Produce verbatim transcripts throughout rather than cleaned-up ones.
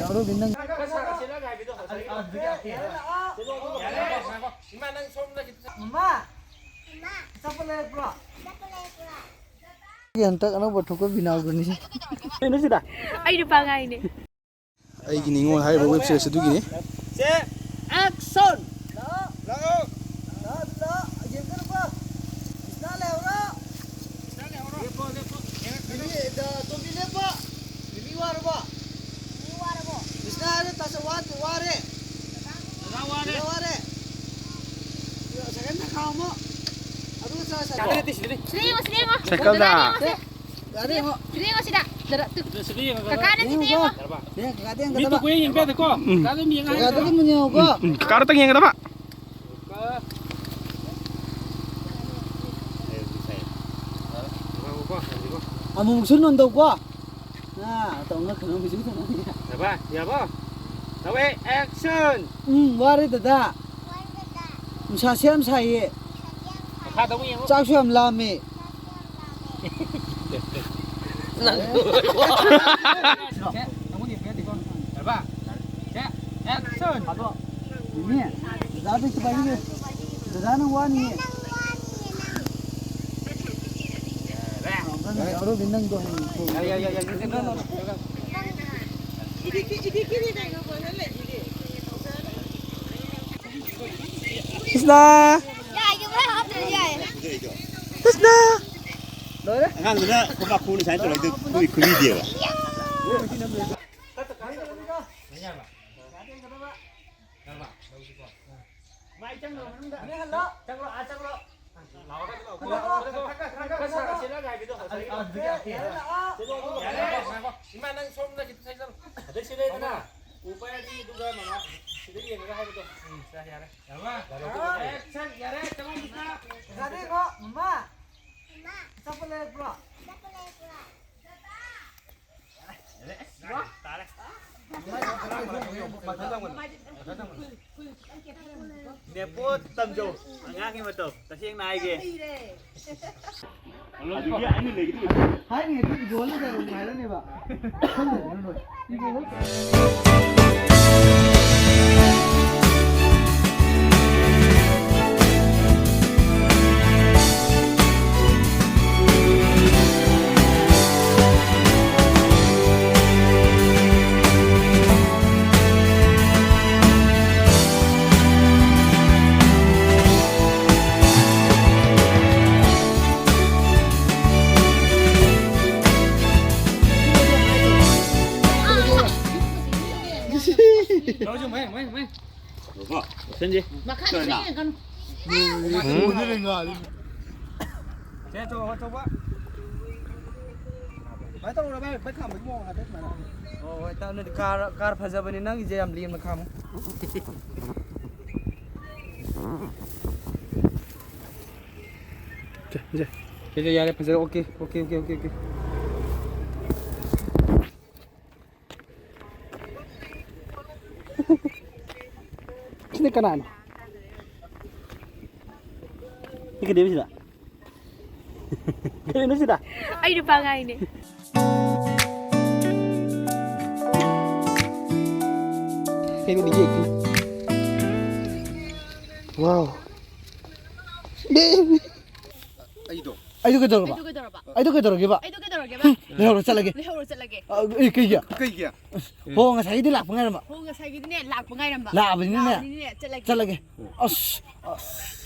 ꯑꯔꯣꯏꯕꯤ ꯅꯪ꯫ ꯃꯃꯥ꯫ ꯑꯆꯥꯄꯣꯠ ꯂꯩꯔꯛꯄ꯭ꯔꯣ? ꯍꯟꯇꯛ ꯑꯅꯧꯕ ꯊꯣꯛꯄ ꯕꯤꯅꯥꯎꯗꯨꯅꯤ꯫ ꯀꯩꯅꯣ ꯁꯤꯗ? ꯑꯩ ꯅꯨꯄꯥ ꯉꯥꯏꯅꯦ꯫ ꯑꯩꯒꯤ ꯅꯤꯉꯣꯜ ꯍꯥꯏꯔꯤꯕ ꯋꯦꯕ ꯁꯤꯔꯤꯁ ꯑꯗꯨꯒꯤꯅꯤ꯫ ꯁꯦ, ꯑꯦꯛꯁꯟ! ꯂꯥꯛꯑꯣ꯫ ꯂꯥꯛꯑꯣ꯫ ꯂꯥꯛꯑꯣ, ꯂꯥꯛꯑꯣ꯫ ꯌꯦꯡꯒꯅꯨꯀꯣ꯫ ꯀ꯭ꯔꯤꯁꯅ ꯂꯩꯍꯧꯔꯣ꯫ ꯀ꯭ꯔꯤꯁꯅ ꯂꯩꯍꯧꯔꯣ꯫ ꯂꯦꯞꯄꯣ, ꯂꯦꯞꯄꯣ꯫ ꯌꯦꯡꯉꯛꯀꯅꯨ꯫ ꯇꯣꯝꯕꯤ, ꯑ, ꯇꯣꯝꯕꯤ ꯂꯦꯞꯄꯣ꯫ ꯕꯤꯕꯤ ꯋꯥꯔꯕꯣ? ꯕꯤꯕꯤ ꯋꯥꯔꯕꯣ? ꯀ꯭ꯔꯤꯁꯅ ꯍꯥꯏꯔꯣ, ꯇꯥꯆꯧ ꯋꯥ-, ꯋꯥꯔꯦ꯫ ꯗꯗꯥ ꯋꯥꯔꯦ꯫ ꯗꯗꯥ ꯋꯥꯔꯦ꯫ ꯁꯥꯏꯀꯜ ꯊꯛꯈꯥꯝꯃꯣ꯫ ꯑꯗꯨꯒ ꯆꯠꯂꯁꯤ꯫ ꯁꯤꯗ ꯌꯦꯡꯉꯣ, ꯁꯤꯗ ꯌꯦꯡꯉꯣ꯫ ꯁꯥꯏꯀꯜꯗ꯫ ꯁꯤꯗ ꯌꯦꯡꯉꯣ, ꯁꯤꯗ ꯌꯦꯡꯉꯣ꯫ ꯁꯤꯗ ꯌꯦꯡꯉꯣ, ꯁꯤꯗ꯫ ꯗꯗꯥ, ꯇꯨ꯫ ꯁꯤꯗ ꯌꯦꯡꯉꯣ, ꯀꯀꯥꯅ ꯁꯤꯗ ꯌꯦꯡꯉꯣ꯫ ꯌꯦꯡꯉꯣ꯫ ꯃꯤꯠꯇꯨ ꯀꯨꯏꯅ ꯌꯦꯡꯕ ꯌꯥꯗꯦꯀꯣ꯫ ꯎꯝ꯫ ꯀꯀꯥꯗ ꯑꯗꯨꯝ ꯌꯦꯡꯉꯣ ꯍꯥꯏꯌꯣ꯫ ꯀꯀꯥꯗ ꯑꯗꯨꯝ ꯌꯦꯡꯉꯣꯀꯣ꯫ ꯎꯝ, ꯎꯝ, ꯀꯀꯥꯗ ꯇꯪ ꯌꯦꯡꯒꯗꯕ꯫ ꯑꯃꯨꯛꯁꯨ ꯅꯣꯟꯗꯧꯀꯣ꯫ ꯑꯥ, ꯇꯧꯅ ꯈꯪꯉꯝꯃꯤꯁꯤ ꯈꯪꯉꯝꯃꯤ꯫ ꯌꯥꯕ? ꯌꯥꯕ? ꯇꯧꯋꯦ, action! ꯎꯝ, ꯋꯥꯔꯦ ꯗꯗꯥ꯫ ꯅꯨꯡꯁꯥꯁꯦ ꯌꯥꯝ ꯁꯥꯏꯌꯦ꯫ ꯃꯈꯥꯗ ꯑꯃꯨꯛ ꯌꯦꯡꯉꯨ꯫ ꯆꯥꯛꯁꯨ ꯌꯥꯝ ꯂꯥꯝꯃꯦ꯫ ꯅꯪ꯫ ꯌꯥꯕ? Action! ꯏꯅꯦ, ꯗꯗꯥꯗ ꯈꯤꯇꯪ ꯄꯥꯏꯕꯤꯌꯨ꯫ ꯗꯗꯥ ꯅꯪ ꯋꯥꯅꯤꯌꯦ꯫ ꯑꯔꯣꯏꯕꯤ ꯅꯪꯗꯣ ꯍꯌꯦꯡ ꯊꯣꯡꯉꯣ꯫ ꯌꯥꯏ, ꯌꯥꯏ, ꯌꯥꯏ, ꯌꯥꯏ, ꯌꯥꯏ, ꯌꯥꯏ, ꯌꯥꯏ꯫ ꯀ꯭ꯔꯤꯁꯅ! ꯀ꯭ꯔꯤꯁꯅ! ꯂꯣꯏꯔꯦ꯫ ꯑꯉꯥꯡꯗꯨꯅ ꯈꯨꯕꯥꯛ ꯈꯨꯅ ꯁꯨꯃꯥꯏꯅ ꯇꯧꯔꯛꯏꯗꯨ ꯈꯨꯕꯤ-, ꯈꯨꯕꯤꯗꯦꯕ꯫ ꯃꯥꯏ ꯆꯪꯈ꯭ꯔꯣ ꯃꯅꯨꯡꯗ꯫ ꯃꯅꯨꯡ ꯍꯜꯂꯣ꯫ ꯆꯪꯈ꯭ꯔꯣ, ꯑꯥ ꯆꯪꯈ꯭ꯔꯣ꯫ ꯂꯥꯛꯑꯣ, ꯂꯥꯛꯑꯣ, ꯂꯥꯛꯑꯣ꯫ ꯈꯔ ꯁꯥꯡꯅ ꯆꯦꯜꯂꯛꯑꯒ ꯍꯥꯏꯕꯤꯗꯣ ꯉꯁꯥꯏꯒꯤ꯫ ꯌꯥꯔꯦ, ꯂꯥꯛꯑꯣ꯫ ꯆꯦꯜꯂꯛꯑꯣ, ꯉꯥꯏꯈꯣ, ꯉꯥꯏꯈꯣ꯫ ꯏꯃꯥ, ꯅꯪ ꯁꯣꯝꯗ ꯈꯤꯇꯪ ꯆꯪꯁꯤꯜꯂꯣ꯫ ꯑꯗꯩ ꯁꯤ ꯂꯩꯗꯅ, ꯎ ꯄꯥꯏꯔꯗꯤ ꯑꯗꯨꯒ ꯃꯃꯥ ꯁꯤꯗ ꯌꯦꯡꯉꯒ ꯍꯥꯏꯕꯗꯣ꯫ ꯎꯝ, ꯁꯦ, ꯌꯥꯔꯦ꯫ ꯌꯥꯔꯕ? ꯌꯥꯔꯦ, ꯑꯗꯨꯒ ꯌꯥꯔꯦ꯫ Action, ꯌꯥꯔꯦ, ꯆꯪꯉꯣ, ꯄꯩꯁꯥ꯫ ꯄꯩꯁꯥꯗꯤ ꯌꯦꯡꯉꯣ, ꯃꯃꯥ꯫ ꯑꯆꯥꯄꯣꯠ ꯂꯩꯔꯛꯄ꯭ꯔꯣ? ꯅꯦꯄꯣ ꯇꯝꯖꯧ, ꯑꯉꯥꯡꯒꯤ ꯃꯇꯧ, ꯇꯁꯦꯡꯅ ꯍꯥꯏꯒꯦ꯫ ꯍꯥꯏꯔꯤꯉꯩꯗ ꯏꯒꯣ ꯍꯜꯂꯨ ꯀꯩꯅꯣ ꯍꯥꯏꯔꯅꯦꯕ꯫ ꯈꯜꯂꯨ ꯀꯩꯅꯣ ꯅꯣꯏ꯫ ꯏꯒꯣ ꯍꯜꯂꯨ꯫ ꯁꯟꯖꯤ꯫ ꯃꯈꯥ ꯆꯠꯂꯒ ꯀꯩꯅꯣ꯫ ꯁꯦ, ꯑꯆꯧꯕ, ꯑꯆꯧꯕ꯫ ꯚꯥꯏ, ꯇꯧꯔꯣ, ꯚꯥꯏ, ꯚꯥꯏ, ꯈꯥꯝꯕꯒꯤ ꯃꯑꯣꯡ ꯍꯥꯏꯐꯦꯠ ꯁꯨꯃꯥꯏꯅ꯫ ꯍꯣꯏ, ꯍꯣꯏ, ꯇꯥ-, ꯅꯣꯏꯗꯤ ꯀꯥꯔ, ꯀꯥꯔ ꯐꯖꯕꯅꯤ, ꯅꯪꯒꯤꯁꯦ ꯌꯥꯝ ꯂꯦꯝꯅ ꯈꯥꯝꯃꯨ꯫ ꯁꯦ, ꯁꯦ꯫ ꯁꯦ, ꯁꯦ, ꯌꯥꯔꯦ, ꯐꯖꯔꯦ, OK, OK, OK, OK, OK꯫ ꯁꯤꯅ ꯀꯅꯥꯅꯣ? ꯁꯤ ꯀꯩꯗꯧꯔꯤꯕ ꯁꯤꯗ? ꯀꯩꯅꯣ ꯁꯤꯗ? ꯑꯩ ꯅꯨꯄꯥ ꯉꯥꯏꯅꯦ꯫ ꯀꯩꯅꯣ ꯌꯦꯛꯇꯤ? Wow. ꯑꯩꯗꯣ꯫ ꯑꯩꯗꯣ ꯀꯩꯗꯧꯔꯕ? ꯑꯩꯗꯣ ꯀꯩꯗꯧꯔꯕ? ꯑꯩꯗꯣ ꯀꯩꯗꯧꯔꯕ? ꯑꯩꯗꯣ ꯀꯩꯗꯧꯔꯒꯦꯕ? ꯂꯩꯍꯧꯔꯣ, ꯆꯠꯂꯒꯦ꯫ ꯂꯩꯍꯧꯔꯣ, ꯆꯠꯂꯒꯦ꯫ ꯑ, ꯑꯦ, ꯀꯩꯒꯤ? ꯀꯩꯒꯤ? ꯍꯣ, ꯉꯁꯥꯏꯒꯤꯗꯤ ꯂꯥꯛꯄ ꯉꯥꯏꯔꯝꯕ꯫ ꯍꯣ, ꯉꯁꯥꯏꯒꯤꯗꯤꯅꯦ, ꯂꯥꯛꯄ ꯉꯥꯏꯔꯝꯕ꯫ ꯂꯥꯛꯑꯕꯅꯤꯅꯅꯦ꯫ ꯂꯥꯛꯑꯕꯅꯤꯅꯅꯦ, ꯆꯠꯂꯒꯦ꯫ ꯆꯠꯂꯒꯦ꯫ ꯑꯁ, ꯑꯁ꯫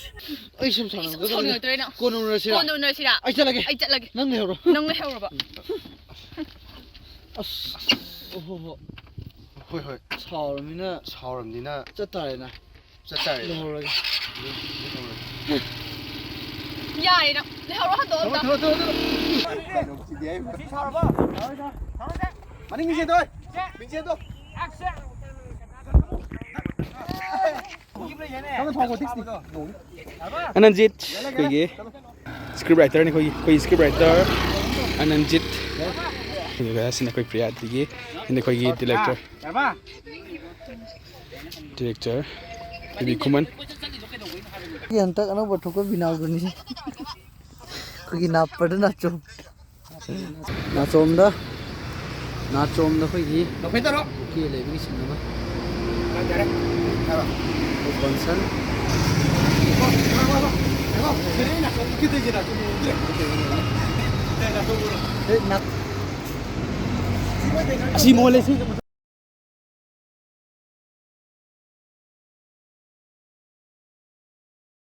ꯑꯩ ꯁꯨꯝ ꯁꯥꯎꯅꯤꯡꯉꯛꯇꯣꯏꯅꯦ꯫ ꯁꯥꯎꯅꯤꯡꯉꯛꯇꯣꯏꯅꯦ꯫ ꯀꯣꯟꯅ ꯎꯅꯔꯁꯤꯔꯥ? ꯀꯣꯟꯅ ꯎꯅꯔꯁꯤꯔꯥ? ꯑꯩ ꯆꯠꯂꯒꯦ꯫ ꯑꯩ ꯆꯠꯂꯒꯦ꯫ ꯅꯪ ꯂꯩꯍꯧꯔꯣ꯫ ꯅꯪ ꯂꯩꯍꯧꯔꯕ? ꯑꯁ꯫ ꯑꯣ ꯍꯣ ꯍꯣ꯫ ꯍꯣꯏ, ꯍꯣꯏ꯫ ꯁꯥꯎꯔꯕꯅꯤꯅ꯫ ꯁꯥꯎꯔꯕꯅꯤꯅ꯫ ꯆꯠꯇꯥꯔꯦꯅ꯫ ꯆꯠꯇꯥꯔꯦ꯫ ꯂꯩꯍꯧꯔꯒꯦ꯫ ꯌꯥꯔꯦ ꯅꯪ꯫ ꯂꯩꯍꯧꯔꯣ, ꯍꯟꯗꯣꯛꯑꯣ ꯑꯝꯇ꯫ ꯊꯝꯃꯣ, ꯊꯝꯃꯣ, ꯊꯝꯃꯣ, ꯊꯝꯃꯣ꯫ ꯃꯅꯤꯡ ꯃꯤꯡꯁꯦꯜꯗꯣ꯫ ꯃꯤꯡꯁꯦꯜꯗꯣ꯫ ꯅꯪꯅ ꯊꯣꯡꯕ ꯇꯤꯛꯁꯅꯤ꯫ ꯑꯅꯟꯖꯤꯠ, ꯑꯩꯈꯣꯏꯒꯤ script writer ꯅꯤ, ꯑꯩꯈꯣꯏꯒꯤ, ꯑꯩꯈꯣꯏꯒꯤ script writer ꯑꯅꯟꯖꯤꯠ꯫ ꯑꯗꯨꯒ ꯁꯤꯅ ꯑꯩꯈꯣꯏ ꯄ꯭ꯔꯤꯌꯥ, ꯑꯗꯒꯤ ꯁꯤꯅ ꯑꯩꯈꯣꯏꯒꯤ director꯫ Director ꯕꯤꯕꯤ ꯈꯨꯃꯟ꯫ ꯑꯩ ꯍꯟꯇꯛ ꯑꯅꯧꯕ ꯊꯣꯛꯄ ꯕꯤꯅꯥꯎꯗꯨꯅꯤ꯫ ꯑꯩꯈꯣꯏꯒꯤ ꯅꯥꯄꯔꯗ ꯅꯥꯆꯣꯝ꯫ ꯅꯥꯆꯣꯝꯗ, ꯅꯥꯆꯣꯝꯗ ꯑꯩꯈꯣꯏꯒꯤ ꯂꯧꯈꯣꯏ ꯇꯧꯔꯣ꯫ ꯄꯨꯈ꯭ꯔꯤ ꯂꯩꯕꯒꯤ ꯁꯤꯟ ꯑꯃ꯫ ꯌꯥꯔꯦ꯫ ꯊꯥꯔꯣ꯫ ꯑꯩꯈꯣꯏ ꯕꯟꯁꯟ꯫ ꯉꯥꯏꯈꯣ, ꯉꯥꯏꯈꯣ, ꯉꯥꯏꯈꯣ꯫ ꯀꯩꯅꯣ, ꯅꯥꯆꯣꯝ ꯄꯨꯈ꯭ꯔꯤꯗꯩꯁꯦ ꯅꯥꯆꯣꯝ ꯎꯗ꯭ꯔꯦ꯫ ꯅꯥꯆꯣꯝ ꯎꯔꯣ꯫ ꯑꯦ, ꯅꯥ-, ꯑꯁꯤ ꯃꯣꯜꯂꯦ, ꯁꯤ꯫